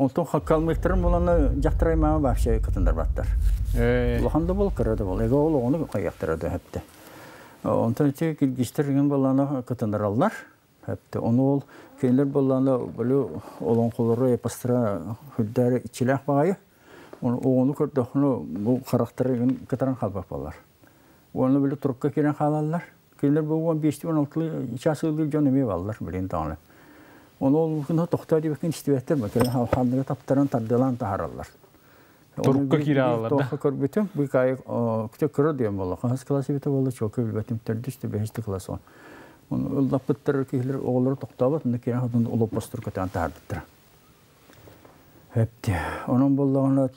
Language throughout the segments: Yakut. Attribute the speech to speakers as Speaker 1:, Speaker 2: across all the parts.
Speaker 1: Онтон калмыктарын буланы дьахтар аймаҕы вообще кытыннарбаттар. Улахан да бол, кыра да бол. Эгэ ол оҕону хайыахтара да хөптө. Онтон ити киргизтэр деген болланы кытыннараллар. Хөптө. Ону ол кинилэр болланы били олоҥхолору эпостара хүрдээр иччилээх баҕайы. Оҕону көрдөххүнэ бу харахтары кытаран хаалбат буолар. Уонна били турукка киирэн хаалаллар. Кинилэр бу 15-16 час ыылыыр дьон эмиэ баллар билин даҕаны. Ону ол күнү тохтоо диэбиккин истибэттэр, бакырын халханныга таптаран тардыалаан таһаараллар.
Speaker 2: Турукка киирэ алаллар да.
Speaker 1: Туохха көрбүтүм, бу кайык күтэ кыра диэн буолла. Хаһыс класс эбитэ буолла, чуолкай билбэтим, төрдүс да бэһис да класс он. Оны ыллаппыттар киһилэр оҕолору тохтообот, онно киирэн хотун олоппостор көтөөн таһаарбыттара. Хөптө. Онон буоллаҕына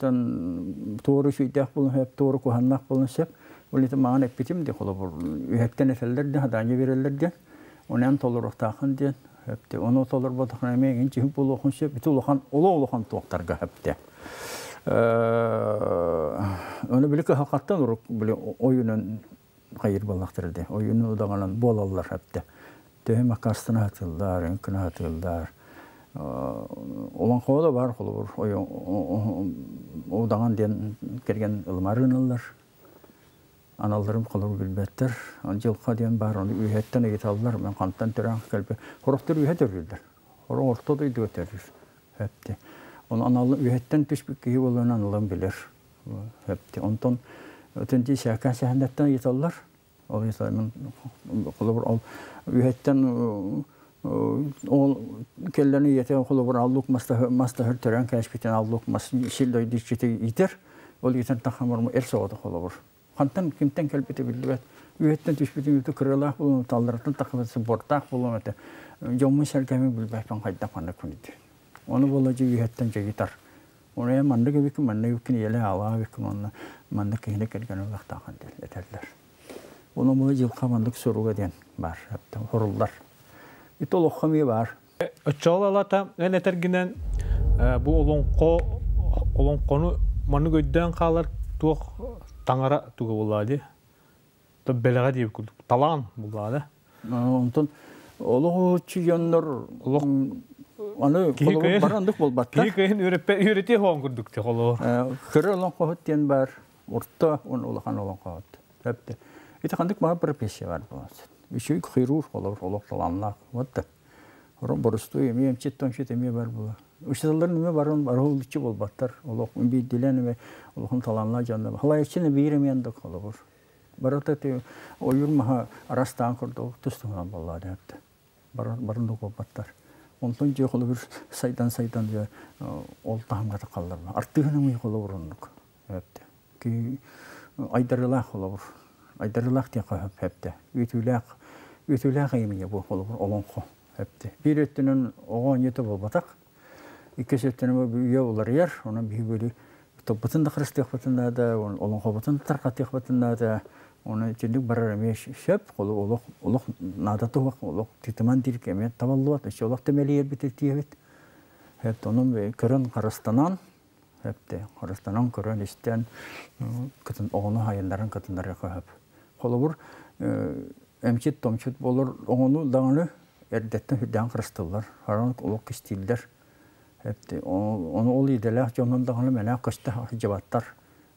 Speaker 1: туору сүүйдээх буолан сөп, туору куһаннаах буолан сөп. Ол ити маҕан эппитим де холобур үһэттэн этэллэр де хадаанньа береллер диэн. Онон толоруохтааххын диэн. Хөптө. Ону толорботоххуна эмиэ эҥин чиһин буолуохун сөп. Ити улахан олох улахан туохтарга хөптө. Ону били кыһалҕаттан урук били ойунан хайыр буоллахтара де. Ойуну удаҕанан буолаллар хөптө. Төһө маккастана сатыыллар, үҥкүнэ сатыыллар. Олоҥхоҕо да баар холобур удаҕан диэн кэргэн ылымары гыналлар. Аналларын холобур билбэттэр. Дьылха диэн баар, ону үөһэттэн ыйыталлар, мен хантан төрөөн кэлбит. Сорохтор үөһэ төрүүллэр. Сорох орто дойдуга төрүүр. Хэпти. Ону анал үөһэттэн түспүт киһи буолан аналын билэр. Хэпти. Онтон өтөн дии сээкээн сэһэннэртэн ыйыталлар. Ол холобур ол үөһэттэн ол келлен ийэтэ холобур аллук мастаһыр төрөөн кээспитин аллук мас сил дойду иччити иитэр. Ол иитэн тахамар эр соҕото холобур. Хантан кимтэн кэлбитэ биллибэт. Үөһэттэн түспүтүн үтү кырыалаах буолан талларыттан таххыбыт бортаах буолан этэ. Дьоммун сэргэми билбэппин хайдах маннык күнүдү. Ону буола дьэ үөһэттэн дьайытар. Ону ээ маннык эбиккин, маннык эбиккин ийэлээ аалаа эбиккин уонна маннык киһини кэргэн ылыахтааххын диэн этэллэр. Ону буола дьылха маннык суруга диэн баар, хоруллар. Ити олоххо эмиэ баар.
Speaker 2: Оччоҕо алата эн этэргинэн бу олоҥхо олоҥхону маннык өйдөөн хаалар туох таҥара туга буоллаа дии бэлэҕэ диэбит курдук талаан буоллаа да.
Speaker 1: Онтон олох уһуччу дьоннор олох аны холобур барандык буолбаттар.
Speaker 2: Киһи кыһын үөрэтиэ хоон курдук те холобур.
Speaker 1: Кыра олоҥхоһут диэн бар, орто уонна улахан олоҥхоһут. Өптө. Ити ханнык баар профессия бар буоласын. Үчүгэй хирург холобур олох талааннаах. Вот да. Боростуой эмиэ эмчит томчут эмиэ бар була. Учууталлар эмиэ барын барылыччы буолбаттар. Олох биирдилэн эмиэ улахан талааннаах дьоннор. Халайчыны биир эмиэ андык холобур. Барыта ти ойуур маһа арастаан курдук тус-туһунан буоллаа диэбит. Барын да буолбаттар. Онтон дьиэ холобур сайдан-сайдан дьэ ол таһымга тахаллар. Артыыһын эмиэ холобур оннук. Эпте. Ки айдарылаах холобур. Айдарылаах диэххэ эпте. Үтүүлээх үтүүлээх айымньы бу холобур олоҥхо эпте. Биир өттүнэн оҕо оонньуута буолбатах. Иккис өттүнэн бу үйэ уларыйар. Онон биһиги били топпутун да харыстыахпытын наада, олоҥхобутун да тарҕатыахпытын наада. Оны итинник барар эмиэ сөп, олох олох наада туһах, олох тытыман диир эмиэ табыллыбат, өссө олох тэмэлийэрбит тиэбит. Хэт онон көрөн харыстанан, хэпте харыстанан көрөн истэн кытын оҕону хайыннаран кытыннарга хөп. Холобур эмчит томчут болор оҕону даҕаны эрдэттэн үрдээн харыстыллар, харан олох кистииллэр. Ону ол идэлээх дьонун даҕаны мэнээх көстө сылдьыбаттар.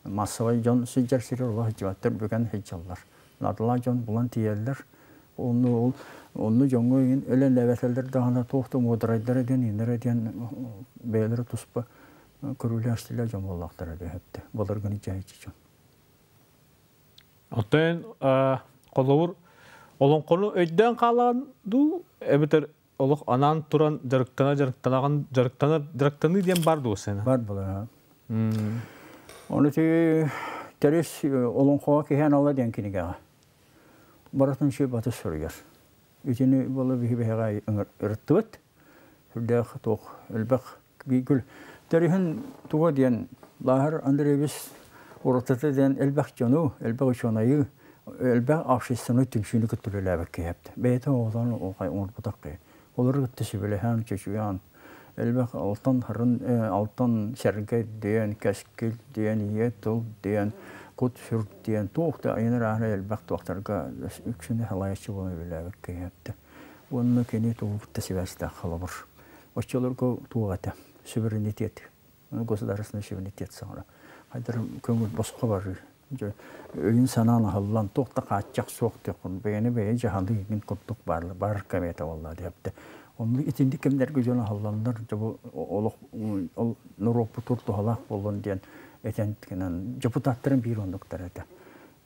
Speaker 1: Массовай дьон сылдьар сиригэр олох сылдьыбаттар, бүгэн сылдьаллар. Наадалаах дьон булан тиийэллэр. Онну ол онну дьоҥҥо иҥин өлөн эбэтэллэр даҕаны туох да муударайдара диэн иҥнэрэ диэн бэйэлэрэ туспа көрүүлээх-истиилээх дьон буоллахтара диэхтэ. Былыргыны дьаһайчы дьон.
Speaker 2: Оттон холобур олоҥхону өйдөөн хаалаан дуу эбэтэр олох анаан туран дьарыктана дьарыктанаҕын дьарыктанар дьарыктаныы диэн бар дуо сена?
Speaker 1: Бар буолар. Ону ти Тэрис олоҥхоҕо киһи анала диэн кинигэҕэ барытын үчүгэй батыс суруйар. Итини буола биһи биһиэхэ ырыттыбыт. Сүрдээх туох элбэх гүл. Тэриһин туга диэн Лааһар Андреевич уратыта диэн элбэх дьону, элбэх учуонайы, элбэх общественнай түмсүүнү кытта үлэлээбит киһи Бэйэтэ оҕотон оҥорбутах киһи. Олору кытта сүбэлэһэн, чочуйан, элбэх алтан харын, алтан сэргэ диэн, кэскил диэн, ийэ тыл диэн, кут-сүр диэн туох да айан араһа элбэх туохтарга үксүнү салайааччы буолан үлэлээбит киһи Уонна кини тугу кытта сибээстээх холобур. Оччолорго туох этэ? Суверенитет, государственный суверенитет саҥара. Хайдар көҥүл босхо барыы. Өйүн санаан аһыллан туох да хааччах суох диэххин бэйэни бэйэ дьаһалыы игин курдук баар бар кэмиэтэ буолла диэбитэ. Онно итинник кэмнэргэ дьон аһылланнар дьэ бу олох ол норуоппут туһалаах буоллун диэн этэн гынан депутаттарын биир оннуктар этэ.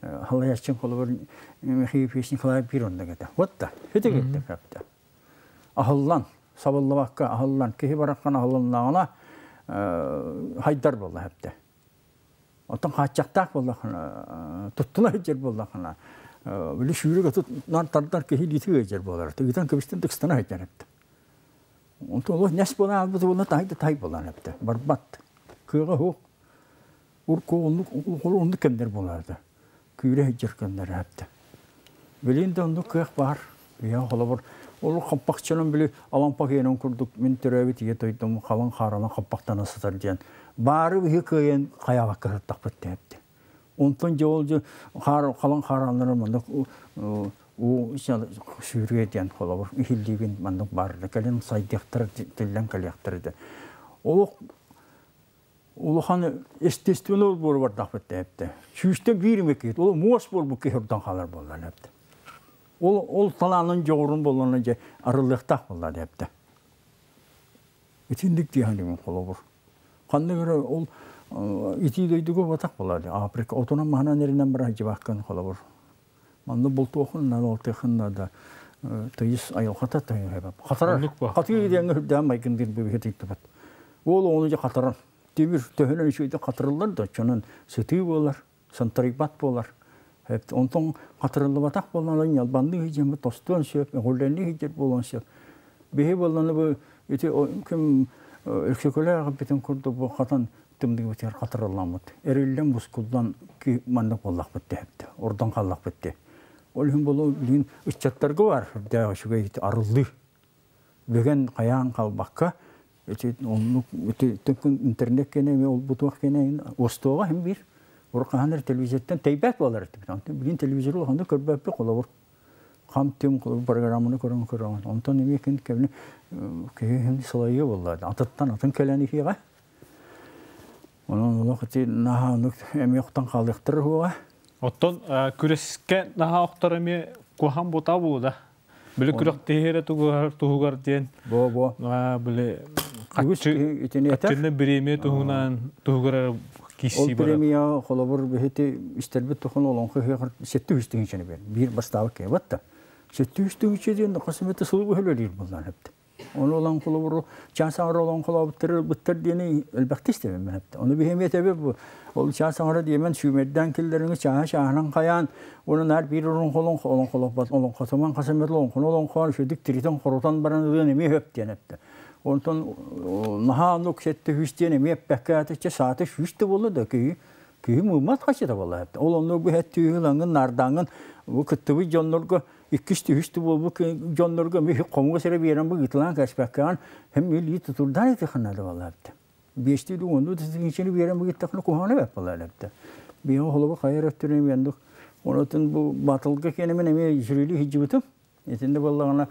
Speaker 1: Халаяччын холобур Михаил Ефимович Николаев биир оннук этэ. Вот да, ити кэптэ. Аһыллан, сабыллыбакка аһыллан, киһи бараххан аһылыннаҕына хайдар буолла хэптэ. Оттон хааччахтаах буоллахына, туттуна сылдьар буоллахына, били сүүрүк отут тардар киһи илиитэ ыалдьар буолар. Тыгытан кэбистэн тыкстана сылдьар эбит. Онтон олох нэс буолан аалбыт буолла таһай да таһай буолан эбит. Барбат. Кыаҕа суох. Урку оннук оннук кэмнэр буолаарда. Күүрэ сылдьар кэмнэр эбит. Билин да оннук кыах баар. Ийэ холобур ол хаппахчанан били Алампа киэнин курдук мин төрөөбүт ийэ дойдум халыҥ хааранан хаппахтана сытар диэн баары биһи кыайан хайаабакка сыттахпыт диэбит. Онтон дьэ ол дьэ хаар халыҥ хаараннары маннык уу сүүрүө диэн холобур иһиллиибин маннык баарда кэлин сайдыахтара тиллэн кэлиэхтэрэ да. Олох улахан естественно буолу бардахпыт диэбитэ. Сүүстэн биир эмэ киһи, ол муос буолбут киһи ордон хаалар буолла диэбитэ. Ол ол талаанын дьоҕурун буоллаҕына дьэ арыллыахтаах буолла диэбитэ. Итинник диэхин холобур. Ханнык эрэ ол итии дойдуга батах буолла Африка отунан маһынан эринэн баран дьыбааккын холобур. Манна бултуохун наада, алтыахын наада. Тыйыс айылҕата тыйыс хатарар. Хатыы диэҥҥэ үрдээн майгын диир бу тыйттыбат. Ол ону дьэ хатаран. Тимир төһөнөн үчүгэйдик хатырыллар да, оччонон сытыы буолар, сантарыйбат буолар. Онтон хатырыллыбатах буоллаҕына ньалбанныы сылдьаммыт тостуон сөп, өҕүллэннии сылдьар буолуон сөп. Биһи буоллаҕына бу ити ким Өксөкөлөөх эппитин курдук бу хатан тымныыбытыгар хатырылламмыт. Эриллэн бускуллан маннык буоллахпыт дэһэптэ. Ордон хааллахпыт дии. Ол иһин болу билигин ыччаттарга бар үрдээх үчүгэй арыллыы. Бүгэн хайаан халбакка ити оннук ити интернет кэнэ эмиэ олбутуох кэнэ остуоҕа хим биир урукаһан эрэ телевизортан тэйбэт буолар этибит. Онтон билигин телевизору улаханнык көрбөппүт холобур. Хам-түм программаны көрөн көрөҕүн. Онтон эмиэ кин кэбини киһи сылайыы буолла. Атыттан атын кэлэн иһиэҕэ. Онон олох ити наһаа оннук эмиэ охтон хаалыахтара уоҕа.
Speaker 2: Оттон күрэскэ наһаа охтор эмиэ куһаҕан бута буолда. Били күрэхтэһиэрэ тугугар туһугар диэн.
Speaker 1: Бо бо.
Speaker 2: Били хаччы
Speaker 1: итини этэр.
Speaker 2: Хаччыны бириэмийэ туһунан туһугар
Speaker 1: Ол премия холобур биһити истэрбит туһун олоҥхо ыһыаҕар 700 тыһыынчаны биэр. Биир бастаабыт киһи батта. 700 тыһыынча диэн хас эмэтэ сылы быһа үлэлиир буоллаан эпти. Ону olan холобуру чаас аҥара олоҥхолообуттар ылбыттар диэни элбэхтик истэбин мен эпти. Ону биһи эмиэ этэбит бу. Ол чаас аҥара диэмэн сүүмэрдээн киллэриҥи чааһа чааһынан хайаан уонна наар биир олоҥхолон олоҥхолоппот олоҥхотуман хас эмэтэ олоҥхону олоҥхоон үчүгдүк тиритэн хорутан баран ылыан эмиэ сөп диэн эптэ. Онтон наһаа оннук сэттэ сүүс диэн эмиэ эппэккэ аатычча саата сүүс да буолла да киһи киһи мыыммат хачыта буолла. Ол онно бу хэттүүһү ылаҥҥын наардаҥҥын бу кыттыбыт дьоннорго иккис үһүс да буолбут дьоннорго эмиэ хомугас эрэ биэрэн бу ыытылаан кэспэккэҕин һэм илии тутурдаан итиххинэ да буолла. Биэстии дуу оннуу да тиҥичэни биэрэн бу гиттахына куһаҕана бэрт буолла эбит. Биһиги холобур хайа эрэ өттүнэн эмиэ онотун бу батылга киэнэмин эмиэ сүрүлүү сылдьыбытым. Итиннэ буоллаҕына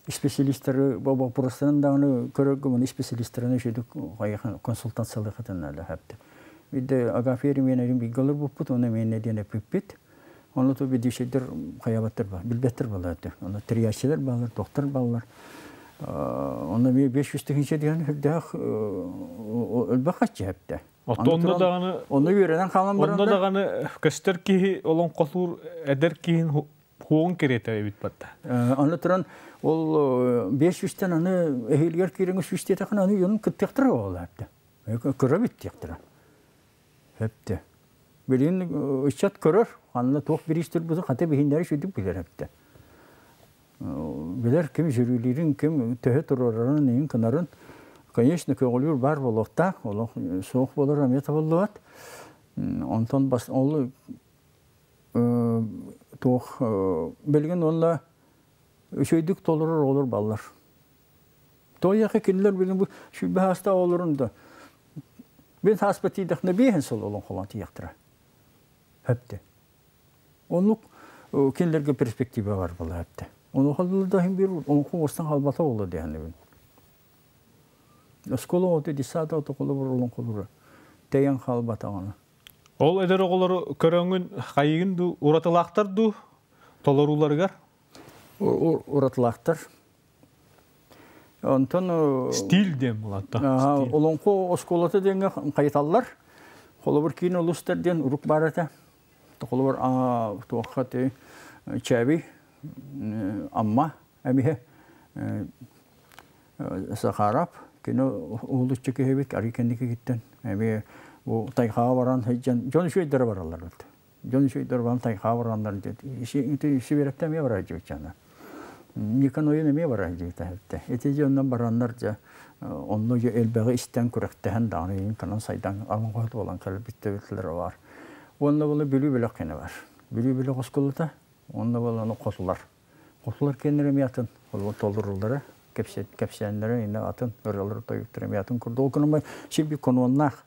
Speaker 1: специалистары боппуруостарын даҕаны көрөргө маны специалистарына үчүгдүк хайахан консультациялыахытын наада хэпти. Бидде Агафья Еремеевна бииргэ олорбуппут, уонна эмиэ диэн эппиппит. Ону то ведущийдер хайабаттар ба, билбэттэр балар этэ. Ону тэрийээччилэр баалар, доктор баалар. Онно эмиэ 500 тыһыынча диэн үрдээх өлбөх хаччы хэптэ.
Speaker 2: Онно даҕаны
Speaker 1: Онно үөрэнэн хаалан баран
Speaker 2: Онно даҕаны көстөр киһи олоҥхолуур эдэр киһин хуоҥ кэриэтэ эбит батта.
Speaker 1: Аны туран ол 500-тэн аны эһиилигэр киирэҥи сүүс диэтэххинэ аны дьонун кыттыахтара буолаатта. Көрө бүттүөхтэрэ. Хэптэ. Билигин ыччат көрөр, ханна туох бириис турбутун хата биһиннэри сүдүк билэр эбитэ. Билэр ким сүрүүлүүрүн, ким төһө турарарын, иһин кынарын, конечно, көҕүлүүр баар буолуохтаах, олох суох буолар эмиэ табыллыбат. Онтон бас ол туох билигин уонна үчүгэйдик толорор оҕолор баллар. Тоойахы кинилэр билин бу сүүрбэ саастаах оҕолорун да мин сааспа тиийдэхпинэ биэһин сыл олоҥхолоон тиийэхтэрэ. Хэпти. Оннук кинилэргэ перспектива бар буолар хэпти. Ону халлы да иһин биир олоҥхо уостан халбата буолла диэхинэбин. Оскуола оҕото детсад оҕото холобур олоҥхолуура тэйэн хаалбатаҕына.
Speaker 2: Ол эдэр оҕолору көрөҥүн хайыгын дуу, уратылаахтар дуу толорууларыгар?
Speaker 1: Уратылаахтар. Онтон
Speaker 2: стиль диэн булатта.
Speaker 1: Олоҥхо оскуолата диэҥҥэ хайыталлар. Холобур киин улуустар диэн урук баар этэ. Холобур туохха Чээби, Амма эмиһэ Сахарап кини уһулуччу киһибит арыы кэнники киттэн эмиэ бу тайхаҕа баран сылдьан дьон үчүгэйдэрэ бараллар эбит. Дьон үчүгэйдэрэ баран тайхаҕа бараннар диэт Сибирэптэ эмиэ барар дьиэбитчана. Никон ойун эмиэ барар дьиэбитэ. Ити дьоннон бараннар дьэ онно дьэ элбэҕи истэн күрэхтэһэн даҕаны иин канан сайдан алаҥхоһут буолан кэлбиттэр бар. Уонна була Бүлүү бөлөх кэнэ бар. Бүлүү бөлөх оскуолата онно буолан хотулар. Хотулар кэннэрэ эмиэ атын толоруллара кэпсээннэрэ инна атын ырыалары тойуктара эмиэ атын курдук. Ол гынан син бир конуоннаах.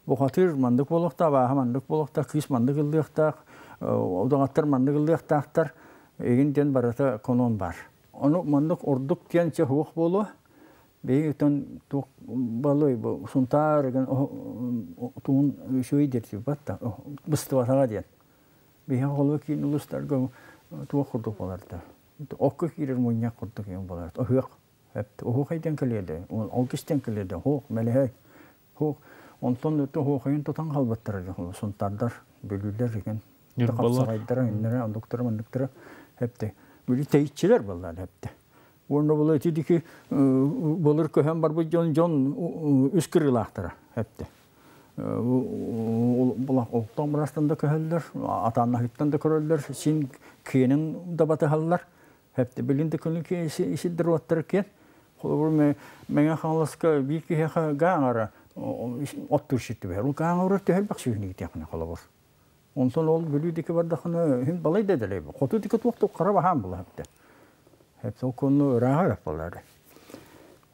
Speaker 1: Бухатыыр маннык буолуохтаах, абааһы маннык буолуохтаах, кыыс маннык ыллыахтаах, удаҕаттар маннык ыллыахтаахтар. Игин диэн барыта конуон бар. Ону маннык ордук диэн чэ суох буолуо. Биһиги туох балой бу Сунтаар эгин туун үчүгэй диир батта быстыбатаҕа диэн. Биһиги холбо киин улуустарга туох курдук боларда. Окко киирэр мунньах курдук юм болар. Оһуох. Оһуох айдан кэлиэде. Ол кистен кэлиэде. Хоох, мэлэһэй. Хоох. Онтон хоохайын тутан халбаттар Сунтаардар, Бүлүүлэр еген. Хапсаҕайдара, иннere, ондуктара, мандыктара хепте. Бүлүү тэйиччилэр баллар хепте. Уонна була ити былыр көһөн барбыт дьон дьон үс кырыылаахтара хепте. Олохтон барастан да көһөллөр, атааннаһыттан да көрөллөр, син киэнин да батыһаллар. Хепте билин да күнү сиддер уоттар киэн. Холобур Мэҥэ Хаҥаласка биир киһиэхэ гааңара оттуур сиртибэр. Ол гааңара төһөлбөх сүүһүнү тиэхинэ холобур. Онтон ол Бүлүү диэки бардахына хин балай да дэлэй. Хоту диэки туох хара баһаан була хепте. Хепте ол конну ырааҕа болар.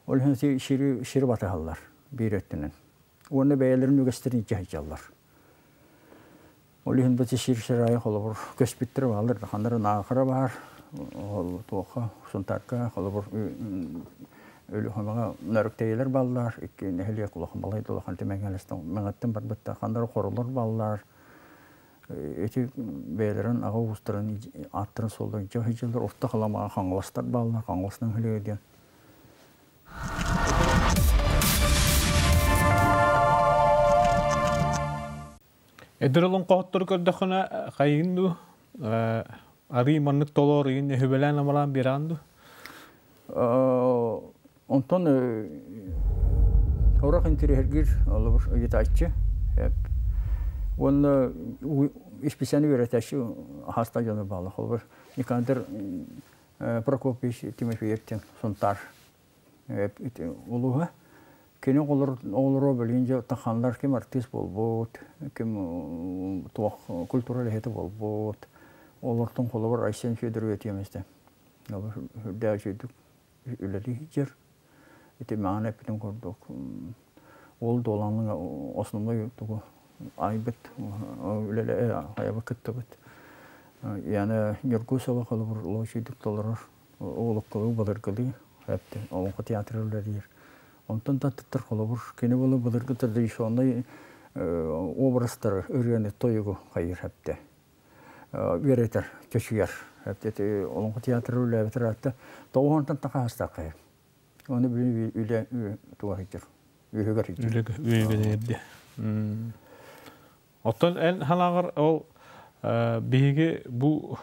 Speaker 1: Ол иһин сири сири батыһаллар биир өттүнэн. Уонна бэйэлэрин үгэстэрин дьаһайдьаллар. Ол иһин бу сир сир холобур көспүттэр баалар ханнары наахара баар ол туохха Сунтаарга холобур Өлүөхүмэҕэ нөрүктэйэлэр бааллар икки нэһилиэк улахан балай улахан Мэҥэлэстэн Мэҥэттэн барбыттар ханнары хоролор бааллар ити бэйэлэрин аҕа уустарын ааттарын суолларын дьаһайдьаллар орто халамаҕа Хаҥаластар бааллар Хаҥалас нэһилиэгэ диэн.
Speaker 2: Эдэр олоҥхоһуттору көрдөххүнэ хайыгын дуу, арыы маннык толоор ыйын өһүбэлээн амалаан биэрэҕин дуу?
Speaker 1: Онтон орох интириэһиргиир олобур ыйытааччы. Уонна исписэни үөрэтээччи хаста дьону баалла. Холобур Никандр Прокопьевич Тимофеев диэн Сунтаар улууһа. Кини оҕолоро билигин дьэ таханнар ким артист буолбут, ким туох культура үлэһитэ буолбут. Олортон холобур Айсен Федорович этиэмэстэ. Үрдээх үчүгүйдүк үлэлии сылдьар. Ити маҕан эппитим курдук ол дуолаҥҥа основной тугу айбыт үлэлээ хайабыт кыттыбыт. Яна Ньургусова холобур үчүгүйдүк толорор олуккалыы былыргылыы олоҥхо театра үлэлиир. Онтон да аттыттар холобур кини буолу былыргы традиционный образтары ырыаны тойугу хайыр хэпте. Үөрэтэр, чочуйар. Хэпте олоҥхо театра үлэлээбитер атта тоҕуһунтан тахаастаах. Оны билин үлэ туга сылдьар. Үһүгэр сылдьар.
Speaker 2: Үлэ Оттон эн ханаҕар ол биһиги бу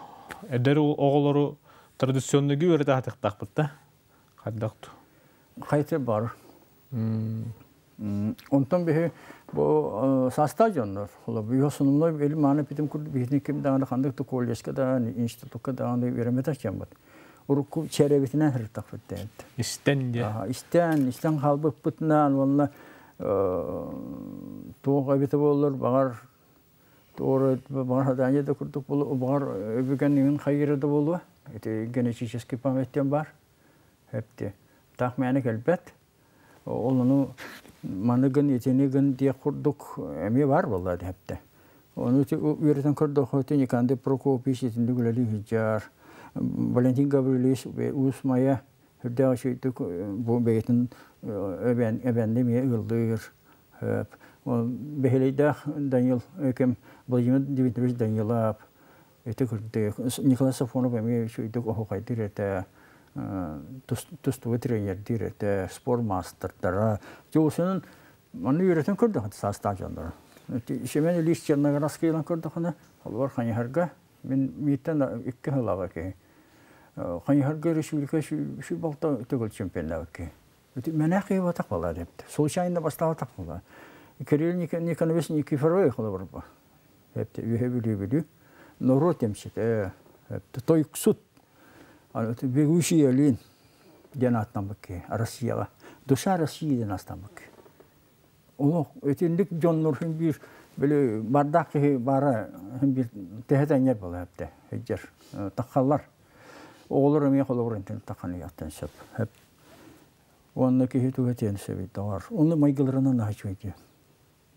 Speaker 2: эдэр оҕолору традиционныйгы үөрэтэ сатыахтаахпыт да хайдах ту?
Speaker 1: Хайты бар. Онтон биһи бу саастаах дьоннор, холобур, основной били мааны питим курдук биһини ким даҕаны ханнык да колледжка даҕаны, институкка даҕаны үөрэммэтэх дьоммут. Урукку чэрэбитинэн сырыттахпыт диэбит.
Speaker 2: Истэн диэ.
Speaker 1: Истэн, истэн хаалбыппытынан уонна туох эбитэ буоллар баҕар туора баҕар хадание да курдук буолуо, баҕар өбүгэн иҥин хайыыра да буолуо. Ити генетический память диэн баар. Эпти. Таах мээнэ кэлбэт. Ол ону маны гын, итини гын диэх курдук эмиэ баар буолла эпте. Ону үөрэтэн көрдөххө Никандр Прокопьевич итинник үлэлии сылдьар. Валентин Гаврильевич Уус Майа Үрдээх үчүгэйдик бу бэйэтин эбэн эбэнни эмиэ ыаллыыр. Бэһилэйдээх Данил ким Владимир Дмитриевич Данилов ити курдук Николай Сафонов эмиэ үчүгэйдик оһуохайдыыр этэ, тустууга тренердиир этэ, спорт маастардара. Дьэ, манны үөрэтэн көрдөххө саастаах дьоннору. Семен Ильич Черноградскийынан көрдөххүнэ, холобур Хайыһарга мин мииттэн икки сылаҕа киһи. Хайыһарга республика сүүс төгүл чемпионнаабыт киһи. Мэнээх киһи батах буолаа депти. Случайно бастаабатах буолаа. Кирилл Никонович Никифорович холобур бу. Эпти үһэ бүлүү бүлүү. Норуот эмчитэ. Тойуксут. Бегущий Алин диэн ааттаммыт киһи Россияҕа. Душа России диэн ааттаммыт киһи. Олох итинник дьоннор хин биир били бардаах киһи баара хин биир тэһэ тэҥҥэр буола эптэ сылдьар таххаллар. Оҕолор эмиэ холобур интин таххан иһиэхтэн сөп. Уонна киһи туга этиэн сөбүй доҕор. Онно майгыларынан наһаа үчүгэй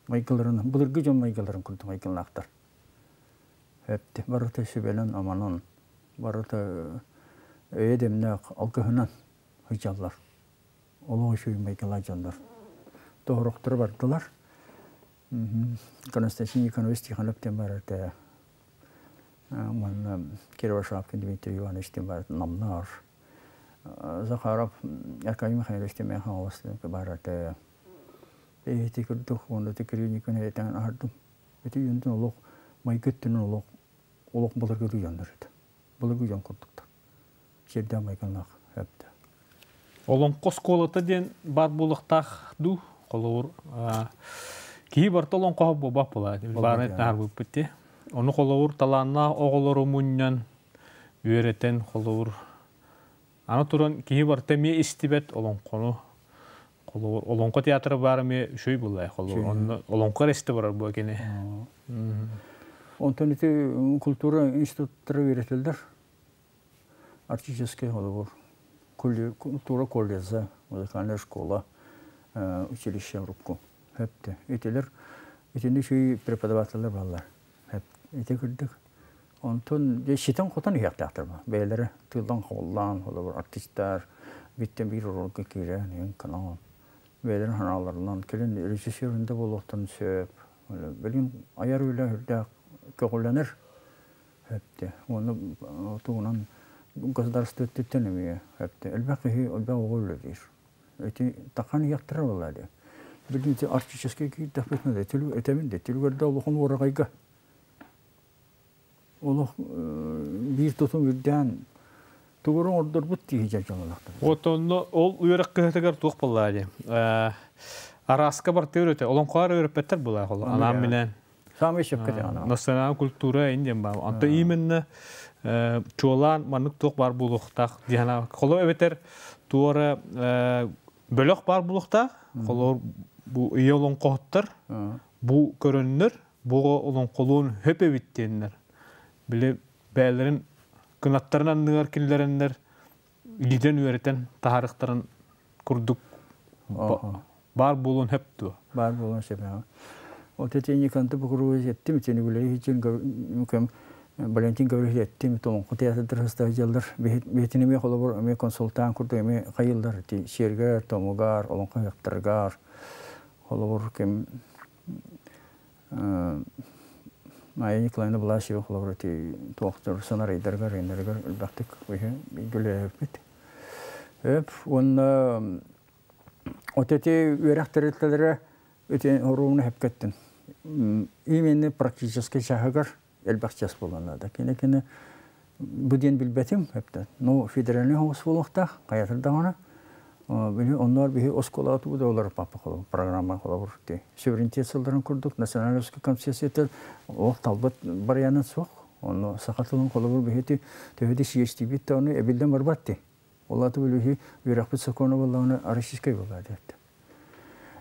Speaker 1: майгыларынан былыргы дьон майгыларын курдук майгылаахтар. Эпти барыта сүбэнэн аманан барыта өйө дэмнээх алгыһынан сылдьаллар. Олох үчүгэй майгылаах дьоннор. Тоһорохторо бардылар. Константин Никонович Тихонов диэн бар этэ. Уонна Кировошапкин Дмитрий Иванович диэн бар намнар. Захаров Аркадий Михайлович диэн Хаҥалас бар этэ. Ити курдук уонна Кирилл Никонович этэн аһардым. Ити юнтун олох майгы өттүнэн олох олох былыргы дьоннор этэ. Былыргы дьон курдуктар. Сирдээх майгыннаах эптэ.
Speaker 2: Олоҥхо оскуолата диэн баар буолуохтаах дуу? Холобур, киһи барыта олоҥхоһо буолбат буолаа. Баарын этнаарбыппыт дии. Ону холобур талааннаах оҕолору мунньан, үөрэтэн холобур аны туран киһи барыта эмиэ истибэт олоҥхону холобур олоҥхо театра баар эмиэ үчүгэй буоллай холобур онно олоҥхо эрэ истэ барар буо кини.
Speaker 1: Онтон ити культура институттара үөрэтэллэр. Арктический холобур культура колледжа, музыкальная школа, училище урукку. Хэпте. Итилер итини үчүгэй преподавателлэр бааллар. Ити курдук. Онтон ситэн-хотон иһиэхтээхтэр ба. Бэйэлэрэ тыылдан хабыллаан, холобур артистар биттэн биир оруолга киирэн, иһин канал. Бэйэлэрин санааларынан кэлин режиссерында буолуохтарын сөп. Билигин айар үлэ үрдээх көҕүлэнэр. Эптэ. Уонна тугунан государство өттүттэн эмиэ эптэ. Элбэх киһи элбэх оҕо үлэлиир. Ити тахан иһиэхтэрэ буолла дии. Билигин ити арктическай киирдэхпитинэ да этэбин да түлүгэрдэ улахан уораҕайга олох биир тутум үрдээн тугурун ордорбут киһи дьэ дьололохтор.
Speaker 2: Вот онно ол үөрэх кыһатыгар туох буоллаа дии. Араска бартыыр өтө олоҥхоар үөрэппэттэр буолаа холо анаан минээн.
Speaker 1: Самый сөпкө ана.
Speaker 2: Национальная культура индиэн баа. Онто именно чуолаан маннык туох баар буолуохтаах диһана холо эбэтэр туора бөлөх баар буолуохтаах. Холор бу ийэ олоҥхоһуттар бу көрөннөр бу олоҥхолуун хөп эбит диэннэр били бэйэлэрин кынаттарын анныгар киллэрэннэр илиитин үөрэтэн таһаарыахтарын курдук баар буолуон сөп дуо?
Speaker 1: Баар буолуон сөп. Вот эти Никанты Букуруевич эттим, итини үлэһи кем Валентин Гаврилович эттим, тоҥку театрдар хастаһыдьаллар. Бэһитин эмиэ холобур эмиэ консультант курдук эмиэ хайыллар ити сиэргэр, томугар, олоҥхо ыһыахтарыгар холобур ким Майя Николаевна Власьева холобур ити туохтар сценарийдарыгар, рейнеригэр элбэхтик үлэлээбиппит. Өп уонна от эти үөрэх тэрилтэлэрэ ити оруобуна хэпкэттин. Именно практическай чаһыгар элбэх час буолан наада. Кини бу диэн билбэтим эптэ. Ну федеральный хоҕус буолуохтаах, хайатыр даҕаны. Били онноор биһи оскуолаҕа тугу да олорор папа холобур программа холобур ти суверенитет сылларын курдук национальный концессията ол талбыт барыянын суох. Онно саха тылын холобур биһи төһө сиэстибит да ону эбиллэн барбат ти. Ол аты билиһи үөрэхпит сокуона буоллаҕына российскай буолла диэт.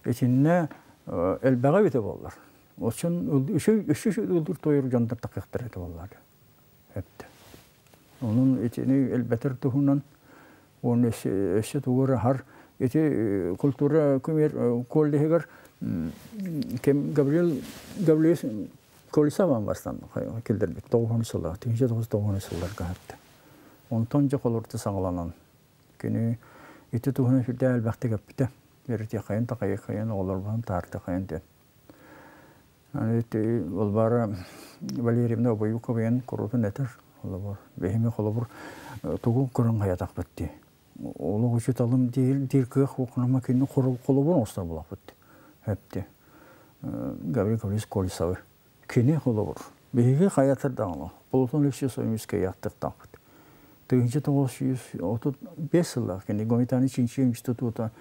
Speaker 1: Итиннэ элбэҕэ эбитэ буоллар. Очон үчү ылдыр тойор дьоннор такыахтар этэ буоллар. Эптэ. Онон итини элбэтэр туһунан уонна өссө тугу хар ити культура күмер коллеһигэр кем Гаврил Гаврилович Колесован бастан килдербит тоҕуһун сыла, тыһыынча тоҕус тоҕуһун сылларга хатта. Онтон дьэ холорду саҕаланан кини Ити туһунан сүрдээх элбэхтик эппитэ. Үөрэтиэххэйин, такайыаххайын, оҕолорбун таартыаххайын диэн. Аны ити Балбаара Валерьевна Обоюковайын куруутун этэр. Холобур, бэһими холобур тугу көрөн хайатахпыт дии. Олох учууталым диир, диир кыах уокунама кинини холобур оҥостор буолахпыт дии. Эпти. Гаврил Гаврилович Колесовы. Кини холобур. Биһиги хайатар даҕаны Платон Алексеевич Ойуунускай ааттартаахпыт. 1935 сыллаах кини Гуманитарнай чинчийэр института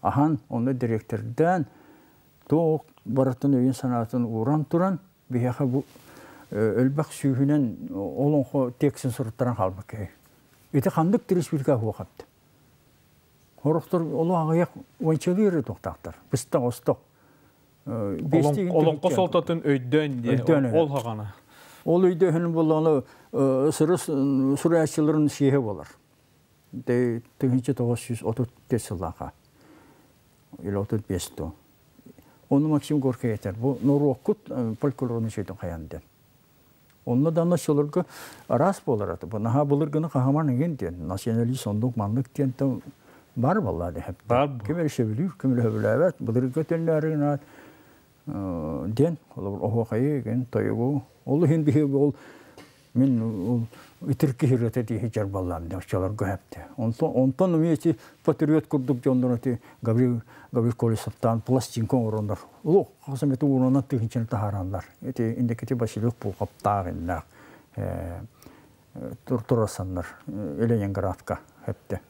Speaker 1: аһан, онно директордаан, туох барытын өйүн-санаатын ууран туран, биһиэхэ бу өлбөх сүүһүнэн олоҥхо текстин суруттаран хаалбыт киһи. Ити ханнык республика суохапты. Сорохтор олох аҕыйах уончалыы эрэ туохтаахтар. Быстах-остох.
Speaker 2: Олоҥхо суолтатын өйдөөн диye ол хаҕана.
Speaker 1: Ол өйдөһүн буоллаҕына сырыс суруйааччыларын сиэһэ буолар. 1934 сыллааха. Или 35 то. Ону Максим Горький этэр. Бу норуоккут фольклорун үчүгэй хайан диэн. Онно даҕаны оччолорго араас буолар ата. Бу наһаа былыргыны хаһаман игин диэн, националист оннук маннык диэн бар буолла диһэп. Ким эрэ сөбүлүүр, ким эрэ сөбүлээбэт. Былыргы төннөөрү гынаат диэн, холобур, оһуохайы игин, тойугу. Ол иһин биһиги ол мин ол итир киһи дии дьарбаллаам диэн оччолорго хэпти. Онтон онтон эмиэ ити патриот курдук дьоннор ити Гаврил Гаврил Колесовтаан пластинка оҥороннор олох хас эмэ уурунан тыһыынчаны таһаараннар. Ити индикити Василек Пулхаптаах иннээх турасаннар Ленинградка хэпте.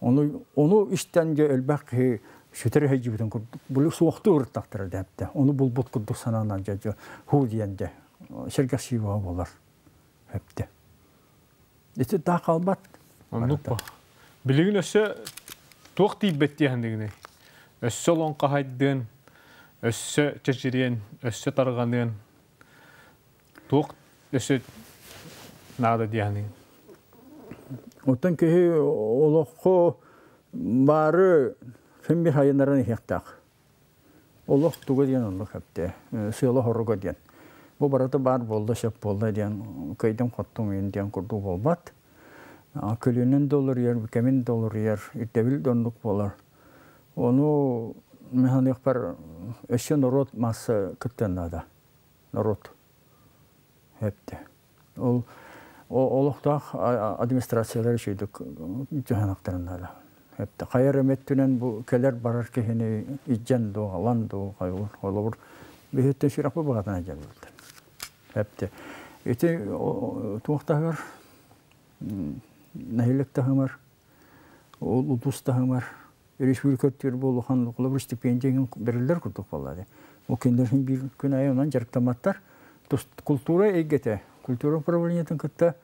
Speaker 1: Ону ону истэн дьэ элбэх киһи сүтэр эһэйдьибитин курдук били суохтуу ырыттахтара дэпте. Ону булбут курдук санаанан дьэ дьэ хуу диэн дьэ сэргэхсийбэҕэ буолар хэпте. Ити таах хаалбат.
Speaker 2: Оннук ба. Билигин өссө туох тиийбэт диэхэнигиний? Өссө олоҥхоһайдыан, өссө чэчириэн, өссө тарҕаныан туох өссө наада диэхэнигин?
Speaker 1: Оттон киһи олоххо баары син bir хайыннаран иһиэхтээх. Олох туга диэн оннук эптэ. Сыала-соруга диэн. Бу барыта баар буолла, сөп буолла диэн кыайдым-хоттум иин диэн курдук буолбат. Көлүөнэн да уларыйар, кэмин да уларыйар, ирдэбил да оннук буолар. Ону мин саныахпар өссө норуот маасса кыттыан наада. Норуот. Эптэ. Ол олохтоох администрациялар үчүгдүк дьаһанахтарын наада. Хайа эрэ өттүнэн бу кэлэр-барар киһини илдьэн дуу, алан дуу, холобур, биһиттэн сүрэхпит баҕатынан дьаллыбыттар. Эпте. Ити туох таһыгар нэһилик таһымар, ол улуус таһымар, республика өттүгэр бу улахан холобур стипендия бэриллэр курдук буолла. Ол кинилэр биир күн аайы онон дьарыктамматтар. Культура эйгэтэ, культура управлениетын кытта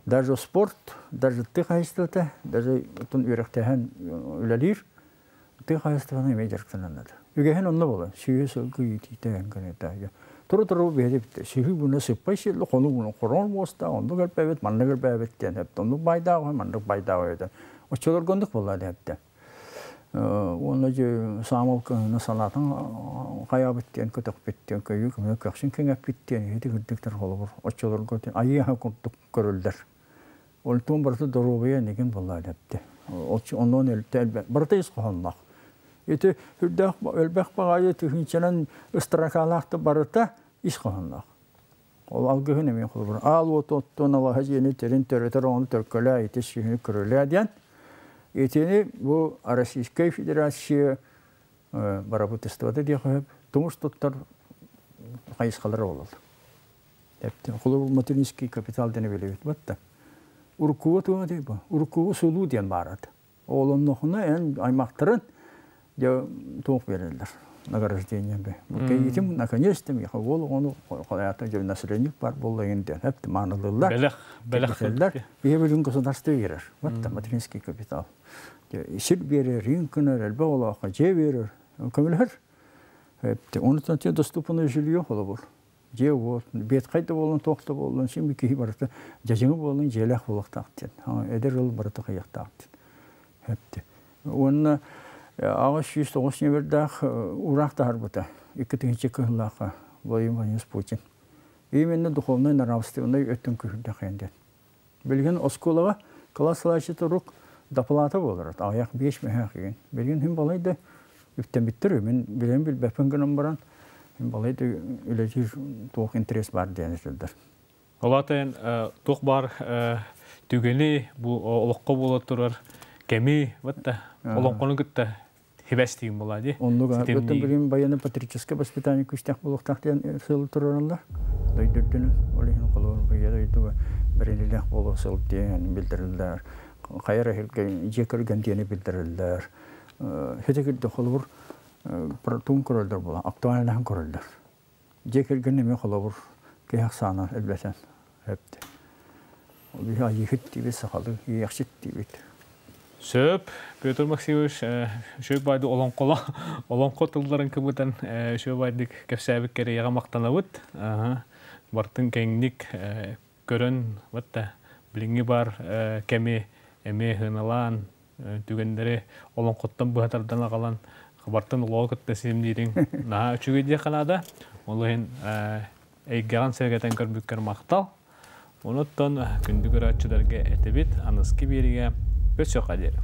Speaker 1: даже спорт, даже тыа хаһайыстыбата, даже отон үөрэхтээһин үлэлиир, тыа хаһайыстыбаны эмиэ дьарыктананнар. Үгэһин онно буолар. Сүөһү сылгы иитиитэ гынета. Туру-туру биһиги сүһү буна сыппай сиэллэ, хону буна хорон буоста, оннук элбээбит, маннык элбээбит диэн эпт. Оннук байдааҕа, маннык байдааҕа этэ. Оччолорго оннук буолла диэбитэ. Уонна дьэ саамал кыһыны санаатын хайаабыт диэн көтөхпүт диэн көйүү көмө көхсүн кэҥэппит диэн ити кырдыктар холобур оччолорго айыыһа курдук көрүллэр. Ол туом барыта доруобуйа энигин буолла дэпти. Оннуон өлтө элбэх барыта ис хоһоонноох. Ити үрдээх элбэх баҕайы тыһыынчанан ыстаракаалаах да барыта ис хоһоонноох. Ол алгыһын эмиэ холобур аал уоту оттон алаһа дьиэни тэрин төрөтөр оҕону төлкөлөө ити сүһүнү көрүлээ диэн. Итини бу Российскай Федерация барабытыстыбата диэхэ тумус туттар хайысхалара буолаллар. Холобур материнский капитал диэн билэбит батта. Уруккуга туга дии бу. Уруккуга сулуу диэн баарат. Олоннохуна эн аймактарын дьэ туох береллер награждение бе. Бу кейитим наконец-то миха уол ону хаята дьэ население бар болла диэн хеп маанылылар.
Speaker 2: Бэлэх, бэлэх.
Speaker 1: Биһи бүгүн государство берер. Вот материнский капитал. Сир берер, рынкынар, элбэх олоохха дьиэ берер. Көмөлөһөр. Онутан доступное жилье холобур. Дьиэ уот, бетхай да буолан, туох да буолан, син bir киһи барыта дьадьыҥы буолан дьиэлээх буолуохтаах диэн. Эдэр ыал барыта хайыахтаах диэн. Хэпти. Уонна 809 нөмердаах ураах таһарбыта. 2 кыһыллаахха Владимир Владимирович Путин. Именно духовнай нравственный өттүн күһүрдэх диэн. Билигин оскуолаҕа класс салайааччыта урук Доплата буолар, аҕыйах биэс мөһөөх игин. Билигин хим балай да үктэммиттэр, мин билэн билбэппин гынан баран, хим балай да үлэлиир туох интерес бар диэн этилдэр.
Speaker 2: Олатын туох бар түгэни бу олоххо буола турар кэми батта олоҥхону кытта хибэстиин була ди.
Speaker 1: Оннук өттөн билигин военно патриотическое воспитание күүстээх буолуохтаах диэн сыл турараллар. Дойдурдунун ол иһин холобур быйа дойдуга бэринилээх буолуо сыл диэн билдириллэр. Хайар эһилгэ дьиэ кэргэн диэни билдириллэр. Хете кирде холобур туун көрөлдөр була, актуальнаһын көрөлдөр. Дьиэ кэргэн эмиэ холобур киһи ахсаана элбэтэн өптө. Ол биһи айыыһыт диибит, сахалыы иэхсит диибит.
Speaker 2: Сөп, Петр Максимович, үчүгэй байды олоҥхоло, олоҥхо тылларын кыбытан үчүгэй байдык кэпсээбит кэриэҕэ махтанабыт. Бартын кэҥник көрөн, батта билиҥҥи бар кэми эмиэ сыаналаан, түгэннэри олоҥхоттон быһа тардан аҕалан, хабартан олоҕу кытта ситимниириҥ наһаа үчүгэй диэххэ наада. Ол иһин эйгэҕин сэргэтэн көрбүккэр махтал. Онуттан күндү көрөөччүлэргэ этэбит, аныски биэригэ өссө диэри.